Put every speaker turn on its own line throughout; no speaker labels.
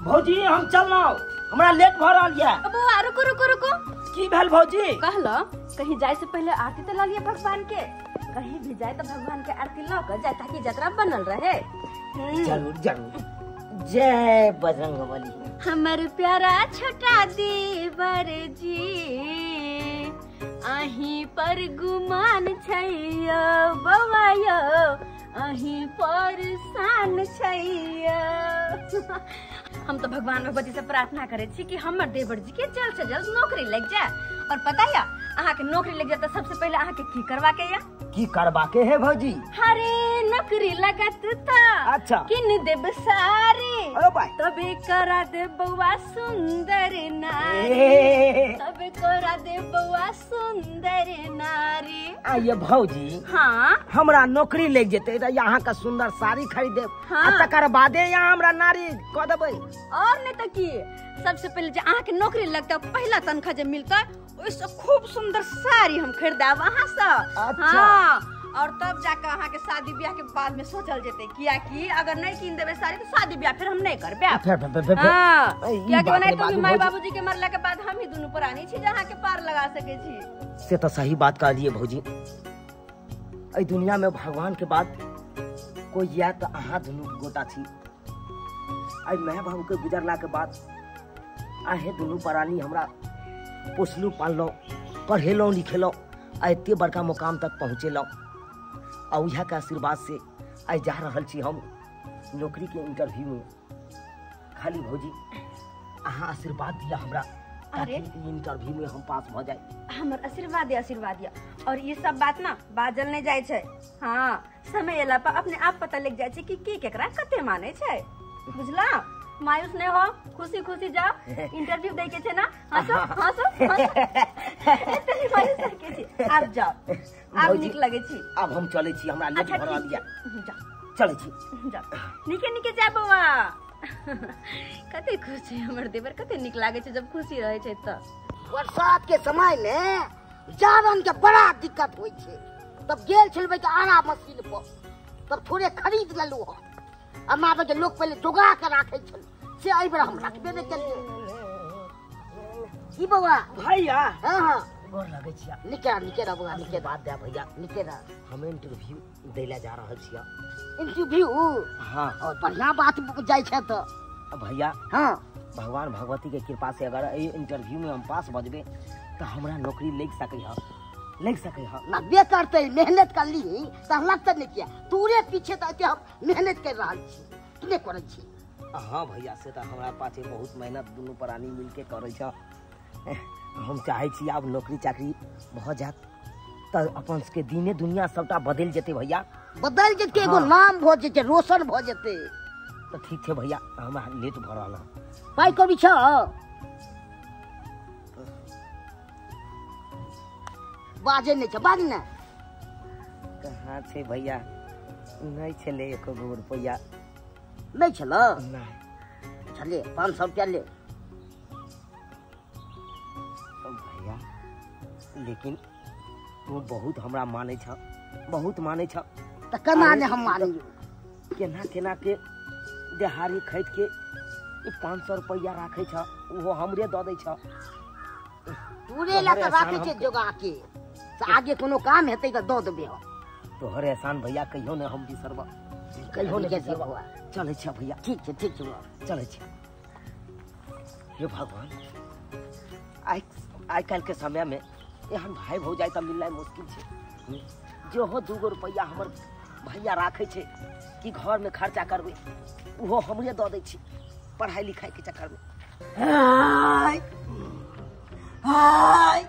भौजी हम चललौ, हमरा लेट भ रहल या।
बौआ रुको रुको रुको,
की भेल भौजी?
कहलो कहीं जाए से पहले आरती तो ल लिया भगवान के, कहीं भी जाए तो भगवान के आरती ल के जाए ताकि जतरा बनल रहे।
जरूर जरूर, जय बजरंगबली।
हमर प्यारा छोटा देवर जी अहीं पर गुमान छैयो बौआ यो, अहीं पर शान छैयो। हम तो भगवान भगवती से प्रार्थना करे छी कि हमर देवर जी के जल्द से जल्द नौकरी लग जाए। और पता है अहाँ के नौकरी लग जाए तो सबसे पहले अहाँ के की करवा के या?
की करवा के है भौजी?
अरे नौकरी लगत त
अच्छा
किन देब सारी, तबे करा दे बउआ सुंदर नारी, तबे करा दे बउआ सुंदर नारी।
आइए भौजी।
हाँ
हमरा नौकरी लग जेते त यहाँ का सुंदर साड़ी खरीदेब। हाँ। तकर बादे यहाँ हमरा नारी क देबै।
और नहीं तो की, सबसे पहले जे अहाँ के नौकरी लगता पहला तनख्वाह जे मिलता ओइसे खूब सुंदर साड़ी हम खरीदाब अहाँ से।
अच्छा।
हाँ, और तब जाकर अहाँ के शादी ब्याह के बाद में सोचल जेते, कियाकि अगर नहीं किन देबे साड़ी तो शादी ब्याह फिर हम नहीं करबे। हाँ, कियाकि ओनाहितो भी माय बाबूजी के मरला के बाद हम ही दुनू प्राणी छी जे अहाँ के पार लगा सके छी।
से तो सही बात कहलिए भौजी, एहि दुनिया में भगवान के बाद कोई या तो अहाँ दुनू गोटा छी। आई my बाबू के गुजरला के बाद अहें दुनू प्राणी हमरा पोसलू पाललहुँ, पढ़ेलहुँ लिखेलहुँ, आ एते बड़का मुकाम तक पहुँचेलहुँ। आ उएह के आशीर्वाद से आइ जा रहल छी हम नौकरी के इंटरव्यू में। खाली भौजी अहाँ आशीर्वाद दिया हमरा ताकि इंटरव्यू में हम पास भ जाए।
हमर आशीर्वाद आशीर्वाद दिया। और ये सब बात ना बाजल नहीं जाए छै। हाँ समय एला पर अपने आप पता लग जाए छै कि के केकरा कते माने छै, बुझला? मायूस नहीं हो, खुशी खुशी जाओ इंटरव्यू दे के छे ना। हंसो हंसो एतनी मायूस के छी। आप जाओ, आप निक लगे छी।
अब हम चले छी, हमरा लेट भ रहल या। चले छी,
जाओ निके निके जा बौआ। कते खुश छै हमर देवर, कते निक लागे छै जब खुशी रहे छै। त
बरसात के समय में जारन के बड़ा दिक्कत होय छै, तब गेल छलबै के आरा मशीन पर, तब थोड़े खरीद लेलु हन। अम्मा के लोग पहले जोगा के राखे छल, से एहि बेर हम रखबे नहि केलियै। की बौआ
भैया?
हाँ हाँ
गोर लगै छियै।
निके रह, निके रह बौआ, निके
बात दे भैया,
निके रह।
हम इंटरव्यू दै ला जा रहल छियै।
इंटरव्यू?
हाँ।
और बढ़िया बात जाइ छै त
भैया।
हाँ
भगवान भगवती के कृपा से अगर एहि इंटरव्यू में हम पास भऽ जेबै त हमरा नौकरी लग सकै है, लग सकै है।
लगबे करतै, मेहनत करली त लगतै नहि। किया तोरे पीछे त एते हम मेहनत कर रहल छी, तू नहि करै छी।
हाँ भैया से त हमरा पाछे बहुत मेहनत दुनू प्राणी मिलके करै छ। हम चाहै छी आब नौकरी चाकरी भऽ जायत त अपन सबके दिने दुनिया सबटा बदलि जेतै भैया।
बदलि जेतै, एगो नाम भऽ जेतै, रोशन भऽ जेतै।
त ठीक छै भैया, हमरा लेट भऽ रहल है।
पाइ कौड़ी छ? बाजै नहि छै, बाज ने।
कहाँ छै भैया, नहि छलै एको गो रुपैआ।
नहि छल?
नहि
छलै। 500 रुपया ले।
भैया लेकिन तू बहुत हमरा मानै छ, बहुत मानै छ।
त केना ने हम मानियो?
केना केना के देहारी खैत के 500 रुपैआ राखै छ, ओहो हमरे दऽ दै छ।
तोरे ला त राखै छै जोगा के, से आगे कोनो काम हेतै त दऽ देबै हम।
तोहर एहसान भैया कहियो ने हम बिसरब, कहियो ने बिसरब। चलै छ भैया।
ठीक छै, ठीक छै,
चलै छ। हे भगवान, आइ काल्हि के समय में एहन भाई भौजाइ त मिलनाइ मुश्किल छै। जे हो 2 गो रुपैआ हमर भैया राखै छै कि घर में खर्चा करबै, ओहो हमरे दऽ दै छै पढ़ाई लिखाई के चक्कर में।
हाय हाय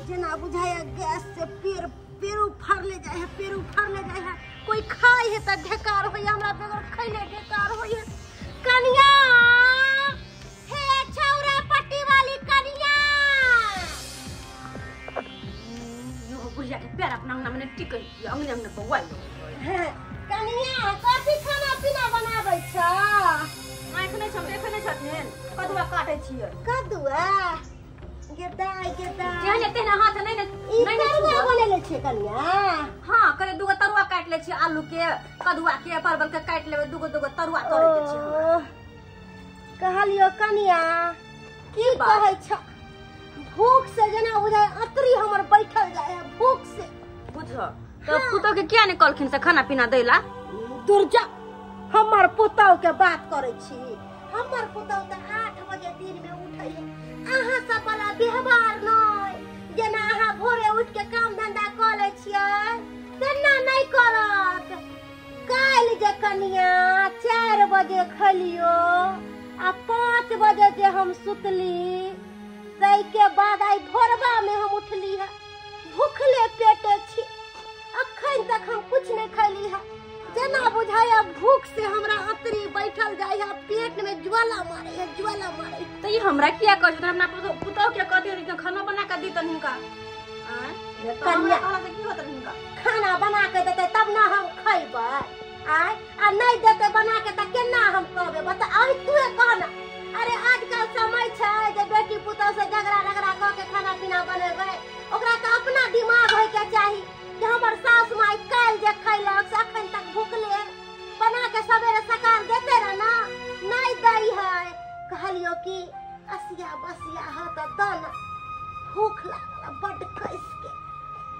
जेना बुझाया गैस से पेड़ पेड़ उफाड़ले जाय है, पेड़ उफाड़ले जाय है। कोई खाय है त ढेकार होय, हमरा बगैर खैले ढेकार होय। कनिया हे छौरा पट्टी वाली कनिया, यो बुढ़िया के पैर अपना अंगना में टिकै, अंगने अंगने बौआइ। कनिया कथी खाना पीना बनाबै छ? आँखि नहि छ, देखै नहि छथिन, कदुआ काटै छियै।
कदुआ? गेदाय गेदाय
जेहने तेहने हाथ नहि ने
ई
नहि ने
तरुआ
छुअब।
बनेले छियै कनिया।
हाँ कने दूगो तरुआ काटि लै छी, आलू के कदुआ के परवल के काटि लेबै, दूगो दूगो तरुआ तरै के छै हमरा।
ओह, कहलियो कनिया की
बात?
कहै छ, भूख से जेना बुझाय अतरी हमर बैठल जाय है भूख से।
बुझ तऽ पुतोह के किया नहि कहलखिन से खाना पीना दै ला?
दुर्जा हमर पुतहु के बात करै छी, हमर पुतहु तऽ 8 बजे दिन में उठै है। अहाँ सब वाला व्यवहार नहि, जेना अहाँ भोरे उठ के काम धंधा कऽ लै छियै तेना नहि करत। काल्हि जे कनिया 4 बजे खलियो आ 5 बजे जे हम सुतली, ताहिके बाद आइ भोरबा में हम उठली है, भूखले पेटे छी, अखन तक हम कुछ नहीं खैली है। जेना बुझाय भूख से हमरा अतरी बैठल जाय है, पेट में ज्वाला मारे है, ज्वाला मारे है।
तऽ ई हमरा किया कहै छथिन? अपना पुतोह के कहतियै खाना बना के दितन हिनका। आँय? तऽ हमरा
कनिया
कहला से की होतन हिनका?
खाना बना के देतै तब ना हम खैबै, आय आ नहीं देतै बना के तऽ केना हम कहबै बता? अभी तूहे कह ना। अरे आजकल समय छै जे बेटी पुतोह से झगड़ा रगड़ा कऽ के खाना पीना बनेबै, ओकरा तऽ अपना दिमाग होय के चाही कि हमर सास माय काल्हि जे खैलक से अखन तक भूखले है, बना के सवेरे सकाल देते रह ना, नहीं दै है। कहलियो कि असिया बसिया ह तऽ दऽ ना, भूख लागल बड्ड कस के।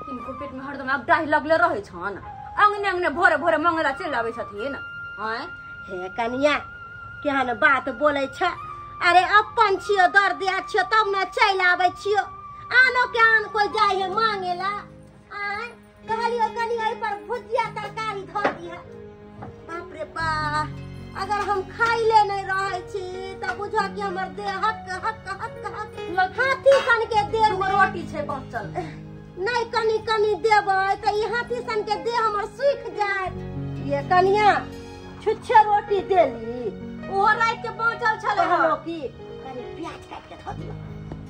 हिनको पेट में हरदम आब डाही लगले रहै छन, अंगने अंगने भोरे भोरे मंगला चलि आबै छथिन। आँय
हे कनिया केहन बात बोलै छ, अरे अपन छियो दर्दिया छियो तब ने चलि आबै छियो, आनो के आन कोई जाइ है मांगे ला। आय कहलियो कनि एहि पर भुजिया तरकारी धऽ दिह। बाप रे बा, अगर हम खाइले नहीं रहै छी तऽ बुझो कि हमर देह हक हक हक हक हाथी सन के देह
दूगो
में
रोटी छै बचल।
नहीं कनि कनि देबै तऽ ई हाथी सन के देह हमर सूखि जायत। ये कनिया छुच्छे रोटी देली,
ओहो राति के बचल छलै हन।
कहलो कि कनि प्याज काटि के धऽ दियौ,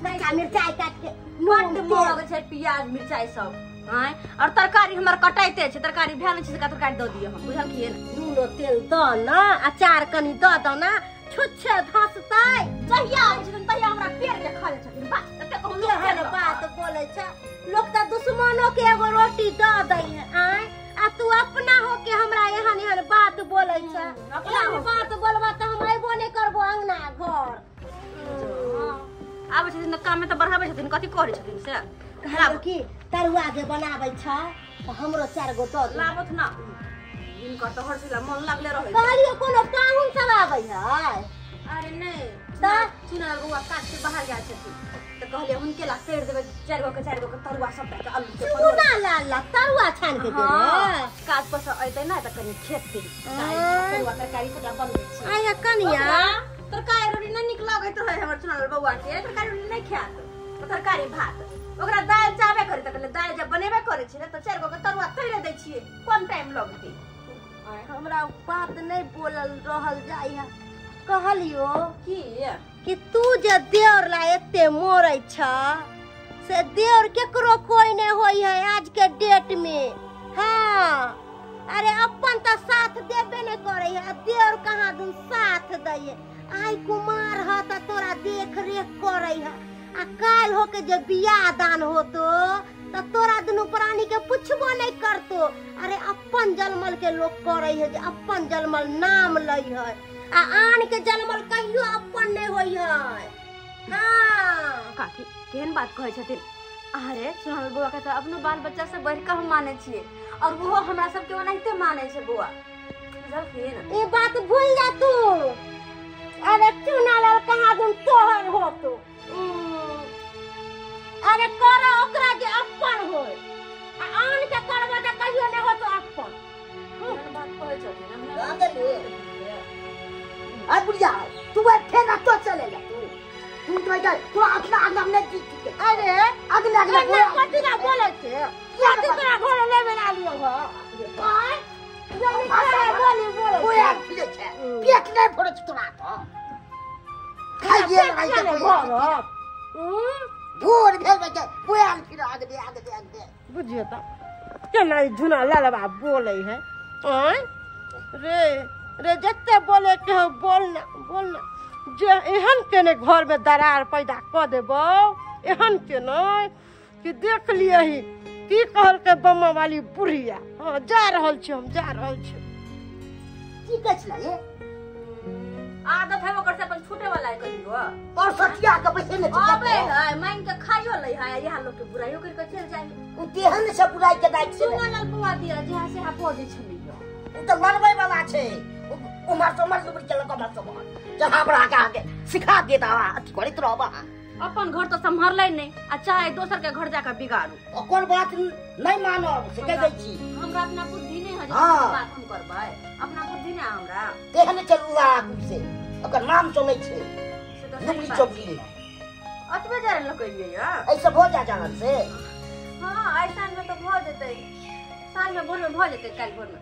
कच्चा मिरचाई काटि के,
बड्ड
नून तेल।
महग छै प्याज मिरचाई सब। आँय और तरकारी हमर कटाइते छै, तरकारी भेल नहि छै से तरकारी दऽ दिअ हम, बुझलखिन?
नूनो तेल दऽ ना, अचार कनि दऽ दऽ ना, छुच्छे धसतै।
जहिया आबै छथिन तहिया हमरा पेड़ के खा जाइ छथिन। बस एते कहूँ लोक
केहन बात बोलै छ, लोक तऽ दुश्मनो के एगो रोटी दऽ दै है। आँय आ तू अपना हो के हमरा एहन एहन बात बोलै छ,
अपना
एहन
हो के।
बात बोलबा तऽ हम अयबो नहि करबो अंगना घर।
आबै छथिन तऽ काममे तऽ बढ़ाबै छथिन, कथी करै छथिन से?
कहलियो कि तरुआ जे बनाबै छ तऽ हमरो 4 गो दऽ दे।
लाबथ ना, हिनकर तऽ हर मन लागले रहै छै।
कहलियो कोनो पाहुन सब आबै है?
अरे नहि,
तऽ?
चुनल बौआ काज से बाहर गेल छथिन तऽ कहलियै हुनके ला तैर देबै 4 गो के 4 गो के तरुआ सबटा के आलू के परोड़।
चूना लाल ला तरुआ छान के देबै।
हाँ, काज पर से अयतै ना तऽ कनि खेतै, तरुआ तरकारी सबटा बनबै छी।
आया कनिया
ओकरा तरकारी रोटी नहि नीक लगैत रहै हमर चुनल बौआ के, तरकारी रोटी नहि खायत, तऽ तरकारी भात ओकरा दालि चाहबे करै तऽ कहलियै दालि जब बनेबे करै छी ने तऽ 4 गो के तरुआ तैरे दै छियै, कम टाइम लगतै।
हमरा बात नहीं बोलल रहल जाय है। कहलियो
की
कि तू जे देवर ला एते मोरै छ से देवर केकरो कोई नहीं होई है आज के डेट में। हाँ अरे अपन तो साथ देबे नहीं करे है, देवर कहाँ दून साथ दै है। आई कुमार ह त तोरा देख रेख करे है, आ काल्हि होके जे बियाह दान होतो त तोरा दुनू प्राणी के पुछबो नहीं करतो। अरे अपन जलमल के लोग करे है जे अपन जलमल नाम लै है, आ आन के जलमल कहियो अपन नहीं होई है। हाँ
काकी केहन बात कहै छथिन? अरे सुनल बौआ के तऽ अपनो बाल बच्चा से बढ़ि कऽ हम मानै छियै, और ओहो हमरा सबके ओनाहिते मानै छै बौआ, बुझलखिन?
ई बात भूल जा तू। अरे चुना लाल कहाँ दून तोहर होतो। अरे कर ओकरा जे अपन होय, आ आन के करबो तऽ कहियो नहीं होतो अपन।
केहन बात कहै छथिन? हमरा
अरे बुढ़िया तू फेर तो चले जा, तू तू तो इधर तू अपना अगला नहीं जीत।
अरे
अगला अगला
कथी ना बोलै छै, कथी तोरा घर लेबे ला लियो हो? आय बोली बोलै
कोई फिरे छै, पेट नहीं भरै छै तोरा तो खाइए
पेट नहि भरत।
भोर भेल बच्चा बोयाल फिर आगे आगे आगे।
बुझियो तऽ केना ई झुना ललबा बोलै है। आँय रे रे जते बोले के हो बोल ना बोल ना, जे एहन केने घर में दरार पैदा कऽ देबौ, एहन के नहि कि देख लियही की कहलकै बम्मा वाली बुढ़िया। हाँ जा रहल छी, हम जा रहल छी।
की कहै छलै?
आदत है ओकर से अपन छूटे वाला है कहियो
और सतिया के बैसे ने
अबे है मांग के खाइयो ले है, यहाँ लोग के बुराइयो कर के चल जाए।
उ तेहन से बुराई के दाइ छै
सुना लाल बुआ दिया जहाँ से हा पहुंचे छलियो।
उ त लड़बै वाला छै, उमर से उमर लुबड़ के लग उमर से उमर जहाँ बड़ा के आगे सिखा देता अथी करैत रहबा।
अपन घर तो संभरलै नहीं आ चाहे दोसर के घर जाकर बिगाड़ू।
ओकर बात नहीं मानब से कह दै छी।
हमरा अपना बुद्धि नहीं है जे बात हम करबै, अपना बुद्धि ना हमरा
तेहन चलुआ से ओकर नाम चलै छै लुबड़ी चौकी
अतबे जान लकइए या
ऐसे भ जा जानल से।
हां आइ साँझ में तो भ जेतै, साँझ में भोर में भ जेतै, काल भोर में।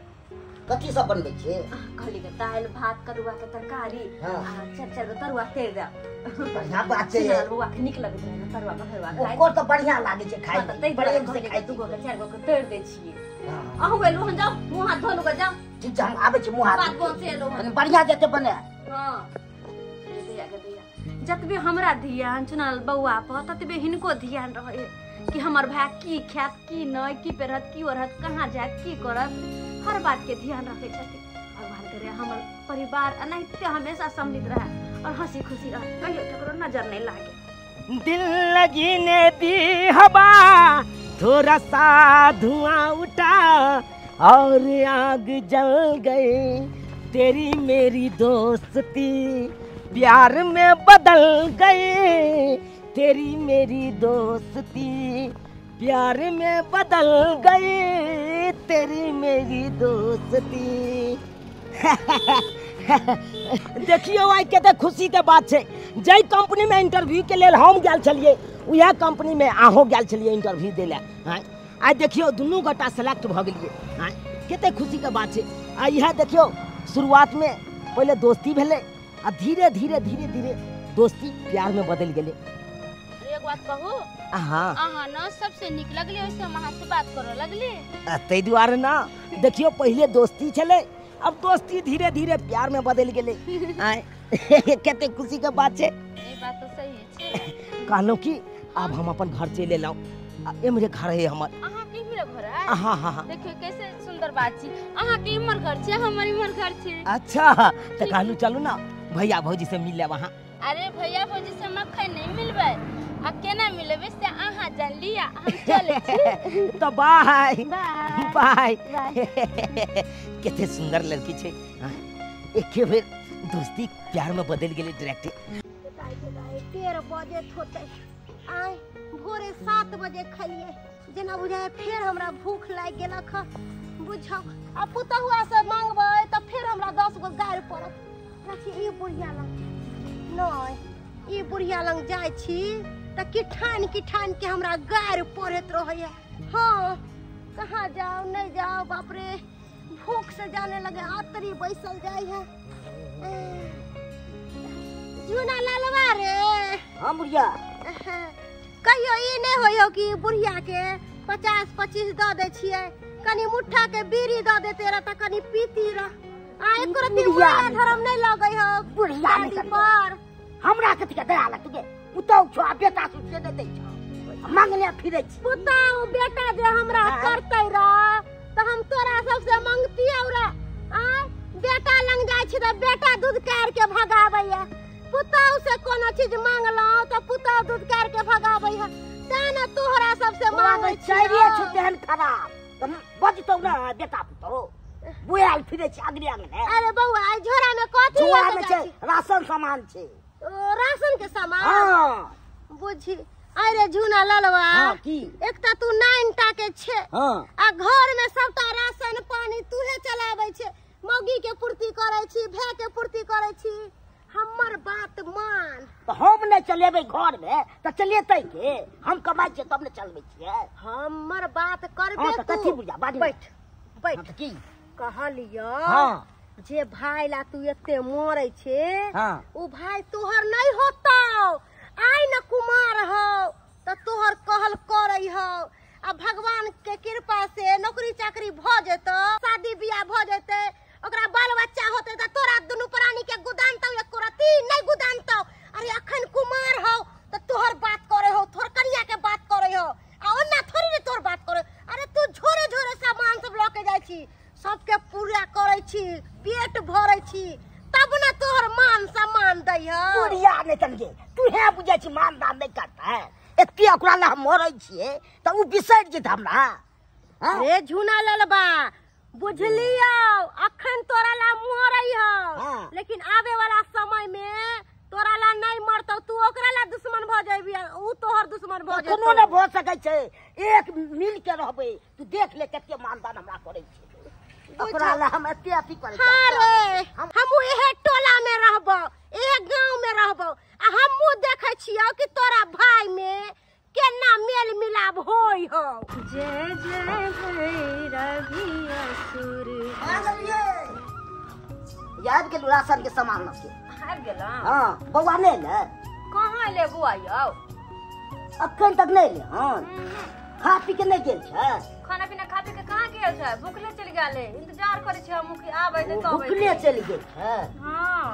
कथी सब बनबै छै?
कहली के दालि भात कदुआ के तरकारी आ चार चार गो तरुआ तैर दे।
बढ़िया बात छै,
बौआ के नीक लगैत रहै तरुआ बघरुआ खाइ,
ओकर त बढ़िया लागै छै खाइ
में, बड़े से खाइ। दू गो के चार गो के तैर दै छियै। अहूँ एलु हन, जाउ मुँह हाथ धो लू के जाउ।
ठीक छै, हम आबै छी मुँह हाथ
बात पहुँचे एलु हन,
बढ़िया जेतै बने।
हां दैया के दैया जतबे हमरा ध्यान चुनल बौआ पर ततबे हिनको ध्यान रहे कि हमर भाई की खायत की नहीं, की पेरत की ओढ़त, कहाँ जायत की करत, हर बात के ध्यान रखे छथिन। भगवान करे हमर परिवार एनाहिते हमेशा सम्मिलित रहे और हंसी खुशी रहे, कहियो ककरो नजर नहीं लागे।
दिल लगी ने दी हवा थोड़ा सा धुआं उठा और आग जल गई, तेरी मेरी दोस्ती प्यार में बदल गई, तेरी मेरी दोस्ती प्यार में बदल गई, तेरी मेरी दोस्ती। देखियो आइ कते खुशी के बात छै, जाहि कंपनी में इंटरव्यू के लेल हम गेल छलियै उएह कंपनी में अहूँ गेल छलियै इंटरव्यू दै लए। हाँ आइ देखियो दुनू गोटा सेलेक्ट भऽ गेलियै। हाँ कते खुशी के बात छै। आ इएह देखियो शुरुआत में पहिले दोस्ती भेलै आ धीरे धीरे धीरे धीरे दोस्ती प्यार में बदलि गेलै।
एक बात कहू?
हाँ
अहाँ न सबसे नीक लगले, ओइसे हम अहाँ से बात करऽ लगली।
ताहि दुआरे ना देखियो पहिले दोस्ती छलै, अब दोस्ती धीरे धीरे प्यार में बदलि गेलै। आँय कते खुशी के बात छै।
ई बात तो सही छै।
कहलहुँ कि आब हम अपन घर चलि एलहुँ, एम्हरे घर है हमर।
अहाँ के इम्हरे घर है?
हाँ हाँ हाँ।
देखियो कैसे सुंदर बात छै, अहाँ के इम्हर घर छै, हमर इम्हर घर छै।
अच्छा तऽ कहलहुँ चलू ना भैया भौजी से मिल लेब अहाँ।
अरे भैया भौजी से हम अखन नहीं मिलबै, आ केना मिलबै से अहाँ जान लिया, हम चलै छी।
तऽ बाय बाय। कते सुंदर लड़की छै, एके बेर दोस्ती प्यार में बदलि गेलै डायरेक्ट।
1:30 बजे होतै, आइ भोरे 7 बजे खलियै, जेना बुझाय फेर हमरा भूख लागि गेलक। बुझौ आ पुतहुआ से मांगबै तऽ फेर हमरा 10 गो गारि पड़त। राखी ई बुढ़िया लग नहि, ई बुढ़िया लग जाइ छी तऽ किठान किठान के हमरा गारि पड़ैत रहैया। हाँ कहाँ जाओ नहीं जाओ, बाप रे भूख से जाने लगे आतरी बैसल जाइ है। जूना लालवा रे।
हाँ बुढ़िया
कहियो ई नहीं होइ हो कि बुढ़िया के 50-25 दऽ दै छियै, कनी मुट्ठा के बीड़ी दऽ देते रह तऽ कनी पीती रह। आ एको रत्ती माया धर्म नहीं लगै हो
बुढ़िया
पर।
हमरा कथी के दया लगतै गे, पुतहु छौ आ बेटा छौ से नहि दै छौ, मांगने फिरै छी।
पुतहु बेटा जे हमरा करतै रह तऽ हम तोरा सबसे मांगतियौ रह। आ बेटा लग जाइ छी तऽ बेटा दूध कार के भगाबैया, पुतहु से कोनो चीज मांगलहुँ तऽ पुतहु दूध कार के भगाबैया, तें ने तोहरा सबसे मांगै
छियै। छौ तेहन खराब तऽ बजतौ ने बेटा पुतहु, बुआल फिरै छी अगने अगने।
अरे बौआ आई झोरा में कथी
झोरा में छै? राशन सामान छै।
ओ राशन के सामान?
हाँ
बुझी। अरे झूना ललवा,
हाँ की
एक त तू 9 टा के छे,
हाँ
आ घर में सबटा राशन पानी तूहे चलाबै छे, मौगी के पूर्ति करै छी, भै के पूर्ति करै छी। हमर बात मान।
तऽ हम नहि चलेबै घर में तऽ चलेतै के? हम कमाइ छियै तब ने चलबै छियै।
हमर बात करबे
तू? कथी बुझा बाजू।
बैठ बैठ।
की
कहलियौ?
हाँ
जे भाई ला तू एते मरे छे,
हाँ
उ भाई तोहर नहीं होतौ। आइ न कुमार हौ तऽ तोहर कहल करै हौ, आ भगवान के कृपा से नौकरी चाकरी भ जेतौ, शादी बियाह भ जेतै, ओकरा बाल बच्चा होतै तऽ तोरा दुनू प्राणी के गुदानतौ, एको रत्ती नहीं गुदानतौ। अरे अखन कुमार हौ तऽ तोहर बात करे हौ, तोहर कनि
जेतन गे तू हे बुझै छी मान दान नहि करतै एते ओकरा लए हम मरै छियै तऽ ओ बिसरि जेतै हमरा।
रे झूना ललबा बुझलियौ अखन तोरा ला मरै हौ लेकिन आवे वाला समय में तोरा ला नहीं मरतौ तू ओकरा ला दुश्मन भ जेबी ऊ तोहर दुश्मन भ जेतौ।
कोनो न भ सकै छै एक मिल के रहबै तू देख ले कते मानदान हमरा करै छै ओकरा ला हम एते अथी करै
छी। हां रे हमहू एहे टोला में रहबौ एहे गांव में रहबौ आ हमहू देखै छियौ कि तोरा भाई में केना मेल मिलाप होय हौ।
जय जय भैरवी असुर
आ गेलियै याद के राशन के सामान लके
आबि गेलौ।
हां बौआ नहि ले
कहाँ ले बौआ यौ
अखन तक नहि ले। हां खा पी के नहि गेल छै
खाना पीना खा पी के कहाँ गेल छै भुखले चलि गेल इंतजार करै छी हम कि आबै त तब
भुखले चलि गेल छै।
हां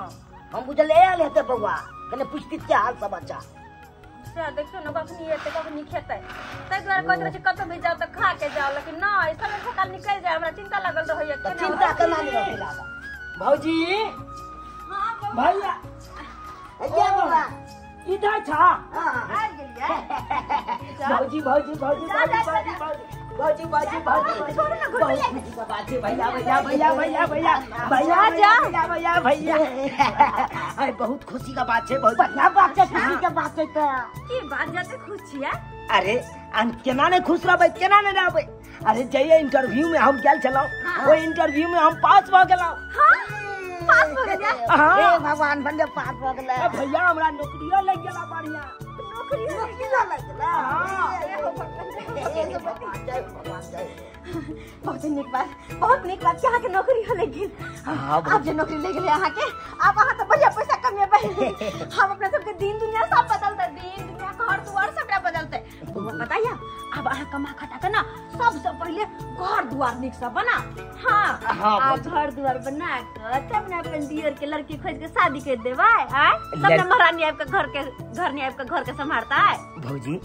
हम बुझल आयल हेतै बौआ कने पुछती के हाल समाचार
से देखियौ ने कखनी एतै कखनी खेतै ताहि दुआरे कहैत रहै छी कतौ भी जाउ तऽ खा के जाउ लेकिन नहि सबेर सकाल निकलि जाय हमरा चिंता लागल रहैया।
चिंता केना नहि रहै लागल
भौजी।
हां
भैया
भैया बौआ
इधर छा।
हां
आबि गेलियै
भौजी भौजी भौजी भौजी भौजी भौजी भौजी
छोड़ू ना घुर
भौजी भैया भैया भैया भैया भैया भैया भैया भैया भैया अरे बहुत खुशी का बात है बहुत
बढ़िया बात है खुशी के बात है त
की बात जाते खुश छियै।
अरे हम केना नहीं खुश रहबै केना नहीं रहबै। अरे जइए इंटरव्यू में हम गेल छलहुँ ओहि इंटरव्यू में हम पास भऽ गेलहुँ।
हां पास भऽ गेलियै।
हे भगवान बंदे पास भऽ गेलै
भैया हमरा नौकरियो लागि गेला बढ़िया
नौकरियो लागि गेला।
हां
बहुत नीक बात बहुत नीक बात कि अहाँके नौकरी लागि गेल। आब जे नौकरी लागि गेलै अहाँके आब अहाँ तऽ बढ़िया पैसा कमेबै। हम अपना सबके दिन दुनिया सब बदलतै दिन दुनिया घर दुआर सबटा बदलतै। बताइए अब अहाँ कमा खटा के ना सबसे पहिले घर दुआर नीक से बना। हाँ आ घर दुआर बना के तब ना अपन दियर के लड़की खोज के शादी कर देबै आय तब ना महारानी आबि के घर के घर नहीं आबि के घर के संभालता है।
भौजी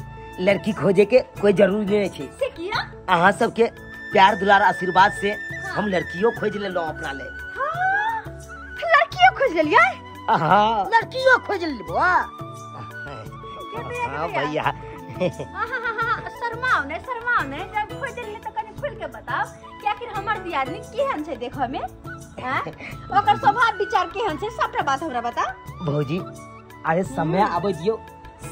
लड़की खोजे के कोई जरूरी नहीं छै
से किया
अहाँ सबके प्यार दुलार आशीर्वाद से हम लड़कियों खोज लेलहुँ अपना ले।
हाँ, लड़कियों खोज लेलियै।
हाँ
लड़कियों खोज लेबो।
हाँ भैया
हाँ हाँ हाँ शर्माओ नहीं शर्माओ नहीं जब खोज लेलियै तऽ कनि खुल के बताओ कि आखिर हमर दियादनी केहन छै देखऽ में ओकर स्वभाव विचार केहन छै सबटा बात हमरा बताओ।
भौजी अरे समय आबै दियौ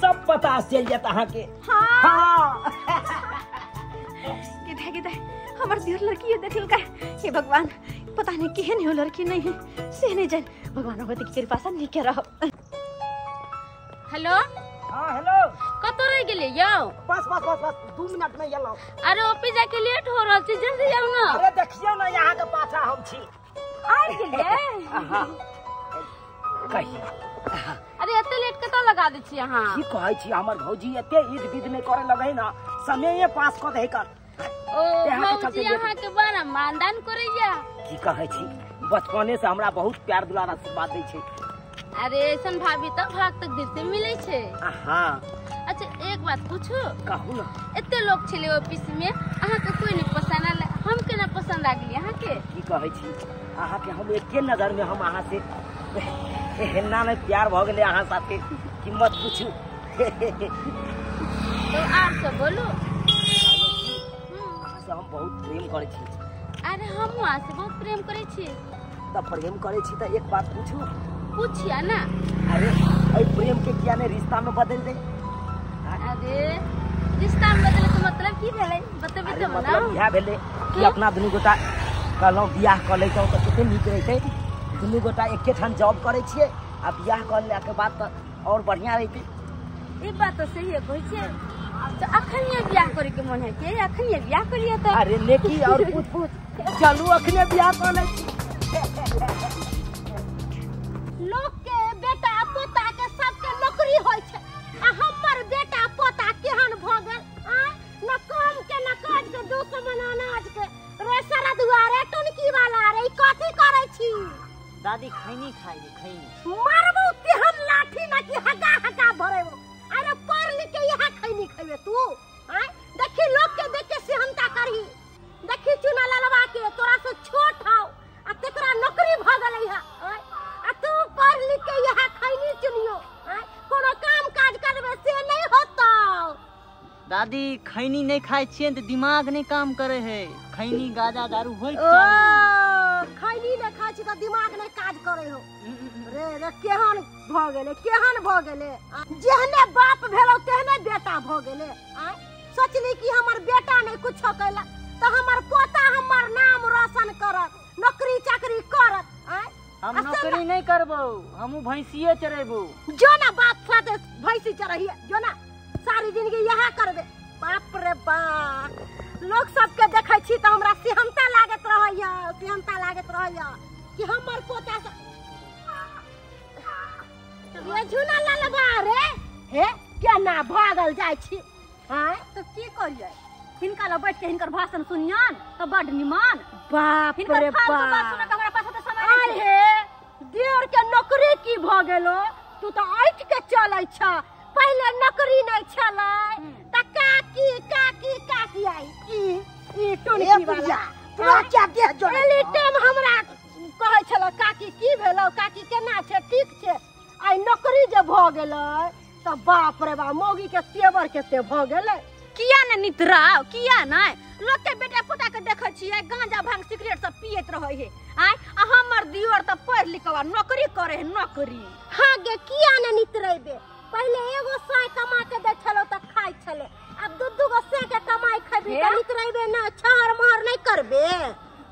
सब पता चलि जायत अहाँके।
हाँ
हाँ
गिदा हमर दियर लड़की देखलकै हे भगवान पता नहीं केहन हो लड़की नहीं है से नहीं जान भगवान भगवती के कृपा से नीके रहो।
हेलो।
हां हेलो
कतौ रहि गेलियै यौ?
बस बस बस बस 2 मिनट में एलहुँ।
अरे ऑफिस जाके लेट हो रहल छै जल्दी जाउ ना।
अरे देखियौ ना यहाँ के पाछा हम छी।
आबि गेलियै।
हां कहियौ।
अरे एते लेट कतौ लगा दै छी अहाँ?
की कहै छी हमर भौजी एते ईद विद नहीं करे लगै ना समये पास कऽ दै कर।
ओ भौजी अहाँ के बड़ा मानदान करैया।
की कहै छी बचपने से हमरा बहुत प्यार दुलार आशीर्वाद दै छै।
अरे ऐसन भाभी तऽ भाग तकदीर से मिलै छै।
हाँ
अच्छा एक बात पूछू?
कहू ना।
एते लोग छलै ऑफिस में अहाँ के कोई नहीं पसंद आयल हम केना पसंद आ गेली अहाँ के?
की कहै छी अहाँ के हम एके नजर में हम अहाँ से एहना में प्यार भऽ गेलै अहाँ साथे कि मत पूछू।
तो आर सब बोलू।
अहाँ से हम बहुत प्रेम करै छी।
अरे हमहूँ अहाँ से बहुत प्रेम करै छी।
तऽ प्रेम करै छी तऽ एक बात पूछू?
पूछिया ना।
अरे एहि प्रेम के किया ने रिश्ता में बदल दे?
अरे रिश्ता में बदले के मतलब की भेलै बतेबै तब ना।
मतलब इएह भेलै कि अपना दुनू गोटा कहलहुँ बियाह कऽ लैतहुँ तऽ कते नीक रहितै। दुनू गोटा एके ठाम जॉब करै छियै आ बियाह कऽ लेलाके बाद तऽ और बढ़िया रहितै।
ई बात तऽ सही कहै छियै। तऽ अखनिये बियाह करे के मन है के अखनिये बियाह करियै तऽ?
अरे नेकी और पूछ पूछ चलू अखने बियाह कऽ लै छी।
लोक के बेटा पोता के सबके नौकरी होइ छै आ हमर बेटा पोता केहन भऽ गेल आ न काम के न काज के दुश्मन अनाज के रे सारा दुआरे टुनकी वाला रे कथी करै छी?
दादी खैनी खाइ खैनी
मारबो तेहन लाठी ना कि हगा हगा भरेबो। अरे पढ़ लिख के यहाँ खैनी खैबे तू? आय देखी लोक के देख के सेहनता करही। देखी चुना ललवा के तोरा से छोट हौ आ तेकरा नौकरी भ गेलै है। आय आ तू पढ़ लिख के यहाँ खैनी चुनियो। आय
दादी खैनी नहीं खाय छियै त दिमाग नहीं काम करे है। खैनी गाजा दारू होय चाही।
खैनी नहीं खाय छी त दिमाग नहीं काज करे हो। रे रे केहन भ गेले, केहन भ गेले। जेहने बाप भेलो तेहने बेटा भ गेले। आय सोचली कि हमर बेटा नहीं कुछो कैला त हमर पोता हमर नाम रोशन करत, नौकरी चाकरी करत। आय
हम नौकरी नहीं करबो, हमू भैंसिए चरेबो।
जो ना बाप साथे भैंसी चरहिए, जो ना सारी जिंदगी यह करबे। बाप रे बाप, लोग सबके देखै छी त हमरा सिहनता लागत रहैया, सिहनता लागत रहैया कि हमर पोता ये झुना ललबा रे हे केना भागल जाइ छी।
हां त की करियै, हिनका लग बैठ के हिनकर भाषण सुनियन त बड निमन।
बाप रे बाप,
बात सुन के हमरा पास त समय नहीं।
हे देर के नौकरी की भ गेलो, तू त ऐठ के चलै छ। पहले नौकरी नहीं छलै त काकी काकी काकी आई ई टोनकी वाला
तोरा क्या देह जोड़े
एली टाइम हमरा कहै छलो काकी की भेलो, काकी केना छै, ठीक छै। आई नौकरी जे भ गेलै त बाप रे बाप, मौगी के तेवर केते भ गेलै।
किया ने नितराव, किया नै लोग के बेटा पोता के देखै छियै गांजा भांग सिगरेट सब पियत रहै हे। आय आ हमर दियोर त पढ़ लिख के नौकरी करे है, नौकरी।
हां गे किया ने नितरेबे, पहले एगो सै कमा के दै छलो त खाइ छले, अब दू दू गो सै के कमाई खबी त नितरेबे ना, छहर महर नहीं करबे।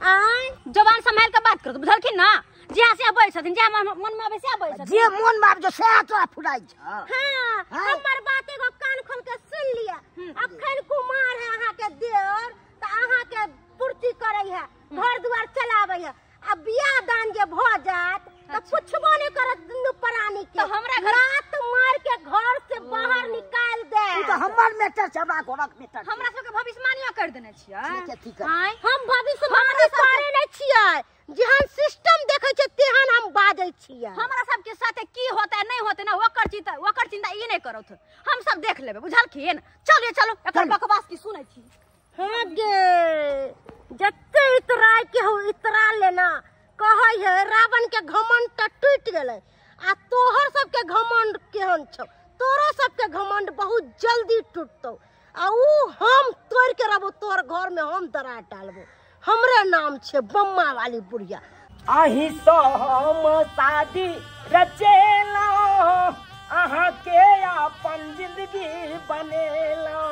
आय
जबान संभाल के बात कर, बुझलखिन ना? जे से बैठ छथिन, जे मन में आबै से बैठ छथिन,
जे मन में आबै से तोरा फुराइ छ।
हां हमर बात एगो कान खोल के सुन लिया। अखन कुमार है अहाँ के देर त अहाँ के पूर्ति करै है, घर द्वार चलाबै है। अब बियाह दान जे भ जात त पुछबो नहीं करत दुनू प्राणी के,
त हमरा घर
रात मार के घर से बाहर निकाल दे।
ई त हमर मैटर छै, हमरा घरक मैटर।
हमरा सबके भविष्यवाणियो कर देने छियै।
ठीक है ठीक है।
हम भविष्यवाणी करे नै छियै, जेहन सिस्टम देखै छै तेहन हम बाजै छियै।
हमरा सबके साथे की होतै नहीं होतै ना ओकर चिंता, ओकर चिंता ई नहीं करत, हम सब देख लेबै, बुझलखिन? चलिए चलो, एकर बकवास की सुनै छी।
हां गे जते इतराय के हो इतरा लेना। कहै है रावण के घमंड त टूट गेलै, आ तोहर सबके घमंड केहन छौ, तोरो सबके घमंड बहुत जल्दी टूटतौ। आ ऊ हम तोड़ के रहबो, तोहर घर में हम दरार डालबो। हमरे नाम छे बम्मा वाली बुढ़िया।
अही सो हम शादी रचेलो, अहाँ के अपन जिंदगी बनेलो।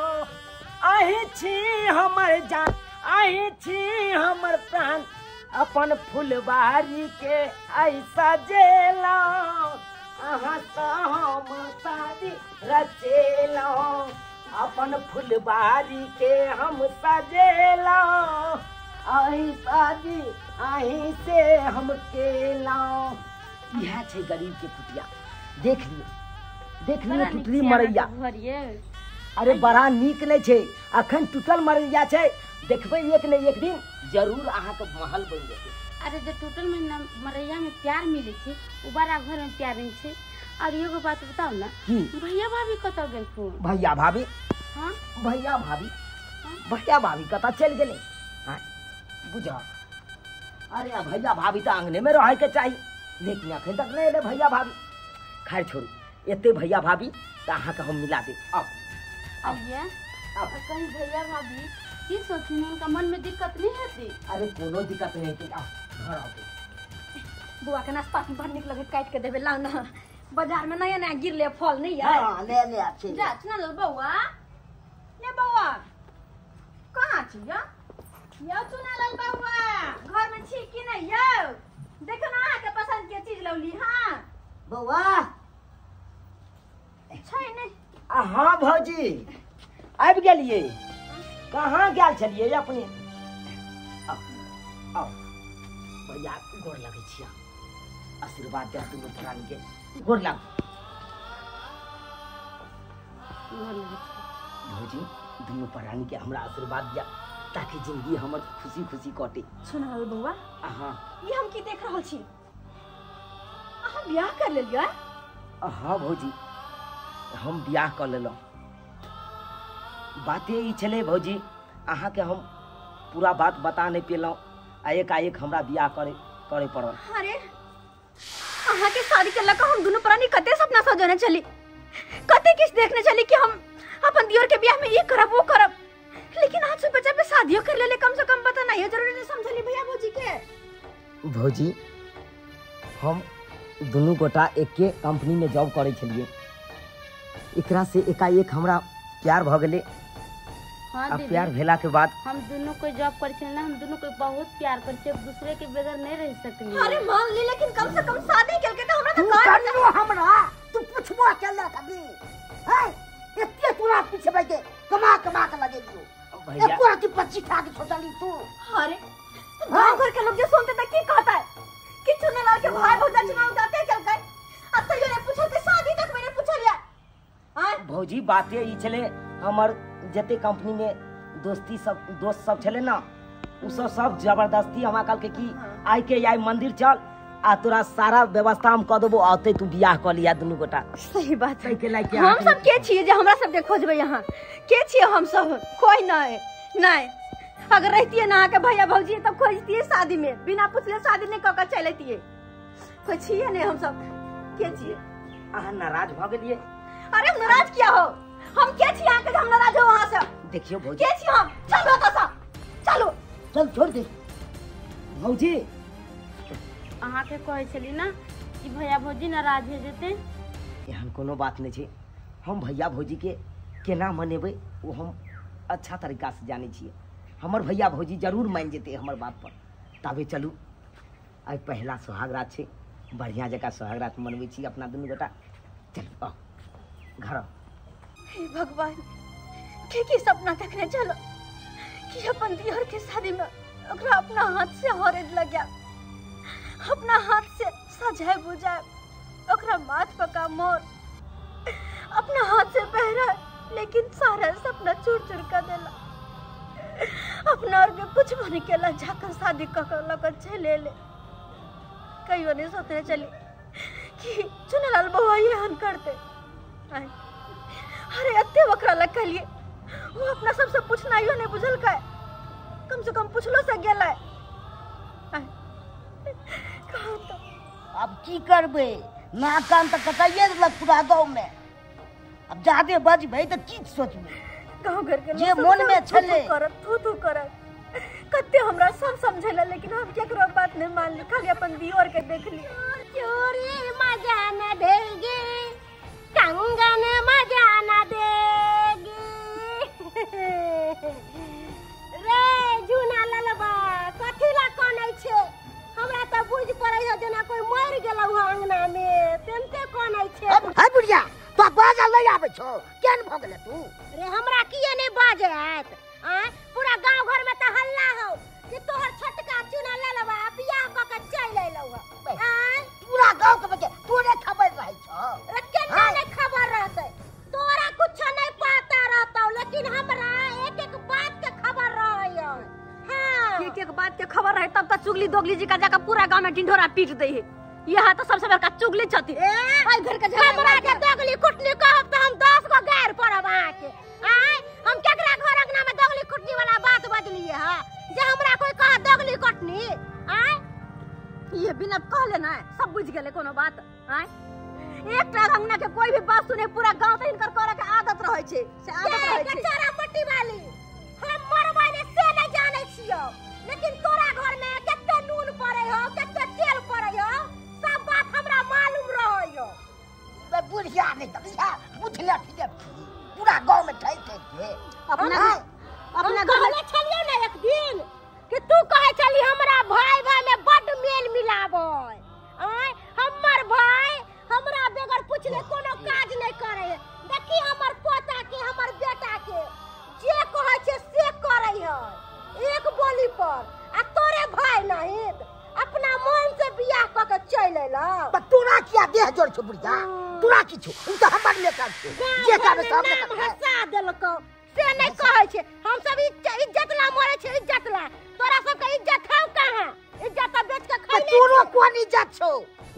अही छी हमर जान, अही छी हमर प्राण, अपन फुलबारी के ऐसा जेलो। अहाँ सो हम शादी रचेलो, अपन फुलबारी के हम सजेलो। अही शादी अही से हम केलो। इएह छै गरीब के कुटिया। देख लियो, देख लियो टूटली मरैया। अरे बड़ा नीक नहीं छै, अखन टूटल मरैया छै, देखबै एक ने एक दिन जरूर अहाँ के महल बनि जेतै।
अरे जे टूटल मरैया में प्यार मिले छै, उ बड़ा घर में प्यार नहीं छै। और एगो बात बताओ ना, भैया भाभी कतऽ गेलखुन?
भैया भाभी?
हां
भैया भाभी, भैया भाभी कतऽ चलि गेलै? हां बुझा, अरे भैया भाभी तऽ आंगने में रहे के चाही, लेकिन अखन तक नहीं एलै भैया भाभी। खैर छोड़ू, एते भैया भाभी तऽ अहाँके हम मिला देब। अब
भैया कहीं भैया भाभी की सोचिन, उनका मन में दिक्कत नहीं हेतै?
अरे कोनो दिक्कत नहीं हेतै, आओ घर आओ।
बुआ के नाश्ता बड़ नीक लगे, काटि के देबै, लाउ ना बाजार में नया नया गिरले फल नहीं है।
हां ले ले आ
जा चुना लो बौआ, ले बौआ कहाँ छी यो? यौ चुना लाल बौआ घर में छी कि नहीं यौ? देखो ना अहाँ के पसंद के चीज लौली। हां
बौआ
छै नहीं।
हाँ भौजी आबि गेलियै, कहाँ गेल छलियै अपने? आओ भैया गोर लगै छियै, आशीर्वाद दे दुनू प्राणी के, गोर लाग। भौजी दुनू प्राणी के हमरा आशीर्वाद दिया ताकि जिंदगी हमर खुशी खुशी कटे।
सुनाल बौआ,
हाँ
ये हम की देख रहल छी, अहाँ बियाह कर लेलियै?
हाँ भौजी हम बियाह कर लेलहुँ। बाते ई छलै भौजी, अहाँके हम पूरा बात बता नहीं पेलहुँ आ एकाएक हमरा बियाह करे करे पड़ल।
अरे अहाँ के शादी के लऽ कऽ हम दुनू प्राणी कते सपना सजौने छली, कते किछु देखने छली कि हम अपन दियोर के बियाह में ये करब वो करब, लेकिन आज से बच्चा पे शादियों कर ले, कम से कम पता नहीं है जरूरी नहीं समझली भैया भौजी के।
भौजी हम दुनू गोटा एक के कंपनी में जॉब करे छलिए, एकरा से एकाएक हमरा प्यार भ गेलै।
हाँ,
प्यार भेला के बाद
हम दोनों को जॉब करे छलिए ना, हम दोनों को बहुत प्यार करे छे, एक दूसरे के बगैर नहीं रह सकली।
अरे मान ली, लेकिन कम से कम शादी करके तो हमरा
तो कर हमरा तू पूछबो चल कभी हैं एते तोरा पीछे बैठे कमा कमा के लगेलियो
भैया,
एको राती 25 खा के सोचली तू।
अरे गांव घर के लोग जे सुनते त की कहता है कि चुनलाल के भाई भौजा चुनाव जाते चल गए, अब तो ये पूछल के शादी तक मैंने पूछल या। हां
भौजी बातें ई छले, हमर जते कंपनी में दोस्ती सब दोस्त सब छले ना, उ सब सब जबरदस्ती हमरा कहल के कि आई के आई मंदिर चल आ तोरा सारा व्यवस्था हम क देबो, आते तू बियाह क लिया दुनू गोटा।
सही बात है।
के लाइक
हम सब के छिए जे हमरा सब के खोजबे यहाँ के छिए हम सब? कोई नहीं नहीं, अगर रहतिए ना के भैया भौजी तब खोजतिए शादी में, बिना पूछले शादी नहीं क के चलतिए। कोई छिए नहीं, हम सब के छिए।
अहाँ नाराज भ गेलिए?
अरे नाराज किया हो हम? के छिए अहाँ के हम नाराज हो वहां से?
देखियो भौजी
के छिए हम, चलो तो सब चलो
चल छोड़ दे भौजी।
अहाँ के कहै छली ना कि भैया भौजी नाराज हो जेते।
एहन कोनो बात नहीं छे, हम भैया भौजी के केना मनेबै वो हम अच्छा तरीका से जानै छियै। हमर भैया भौजी जरूर मान जेते हमर बात पर। ताबे चलू, आइ पहला सोहाग रात छे, बढ़िया जगह सोहाग रात मनबै छी अपना दुनू गोटा। चलू आओ घर आओ।
हे भगवान, के की सपना देखने चलो कि अपन दियोर के शादी में ओकरा अपना हाथ से हरद लग्या, अपना हाथ से सजाए बुझाए, ओकरा माथ पका मोर अपना हाथ से पहरा, लेकिन सारा सपना चूर चूर कर देला। अपना और के कुछ बन के ला जाकर शादी कर लकर चले ले। कहियो नहीं सोचने चली कि चुनलाल बउआ ये हन करते। अरे अत्ते वकरा लग कहलिए, वो अपना सबसे पूछना यो नहीं बुझल का, कम से कम पूछलो से गेल है।
अब की करबे, नाक कान त कटाइए देलक पूरा गाँव में। अब जादे बजबै त की सोचबै?
गाँव घर के
जे मन में छले
करत थू थू करत कते हमरा सब समझेला, लेकिन हम केकरो बात नहीं मानली, खाली अपन दियोर के देखली।
चोरी मजा न देगी, कंगन मजा न देगी। रे झूना ललबा कथी ला कनै छे? हमरा त बुझ पड़ै है जेना कोई मर गेलौ हँ अंगना में, तेनते कनै छे।
है बुढ़िया तो बाजल नहीं आबै छौ, केन भ गेलै तू?
रे हमरा किए नहीं बाजे आयत? आ पूरा गांव घर में त हल्ला हौ कि तोहर छोटका चुना ललबा बियाह क के चल अइलौ हँ। आ
पूरा गांव के बच्चे तोरे खबर रहै छौ।
रे केना नहीं खबर रहतै? तोरा कुछ नहीं पता रहतौ, लेकिन हमरा एक एक बात के खबर रहै। हाँ
एक एक बात के खबर रहे तब त चुगली दोगली जी का जाकर पूरा गांव में ढिंढोरा पीट दे है। यहाँ तो सबसे बड़का चुगली छथि।
ए घर के झगड़ा हमरा के दोगली कुटनी कहब त हम 10 गो गार पड़ब अहाँ के। आय हम केकरा घर अंगना में दोगली कुटनी वाला बात बजलिए ह जे हमरा कोई कह दोगली कुटनी? आय
ये बिना कहले ना सब बुझ गेले कोनो बात। आय एकटा अंगना के कोई भी बात सुने पूरा गांव त इनकर करे के आदत रहै छै, से आदत रहै छै।
कचरा पट्टी वाली हम मरबै ने से नहीं जानै छियौ, लेकिन तोरा घर में कते नून पड़ै हो कते तेल पड़ै हो सब बात हमरा मालूम रहै हो।
बे बुढ़िया नहीं त बुढ़िया बुझले ठीक पूरा गांव में ठै ठै के
अपना अपना घर
में छलियौ ना एक दिन कि तू कहै छली हमरा भाई भाई में बड मेल मिलाबै। आय हमर भाई हमरा बगैर पूछले कोनो काज नहीं करे। देखी हमर पोता के हमर बेटा के जे कहै छै से करै है एक बोली पर, आ तोरे भाई नहीं अपना मन से बियाह क के चल अइलौ।
त तोरा किया देह जोड़ छौ बुढ़िया? तोरा की छौ? उ त हमर लेकर छौ, जे कामे सब
नाम हंसा देलकौ से नहीं कहै छै। हम सब इज्जत ला मरै छै, इज्जत ला। तोरा सबके इज्जत हौ कहाँ? इज्जत त बेच के खैले।
तोरो कोन इज्जत छौ?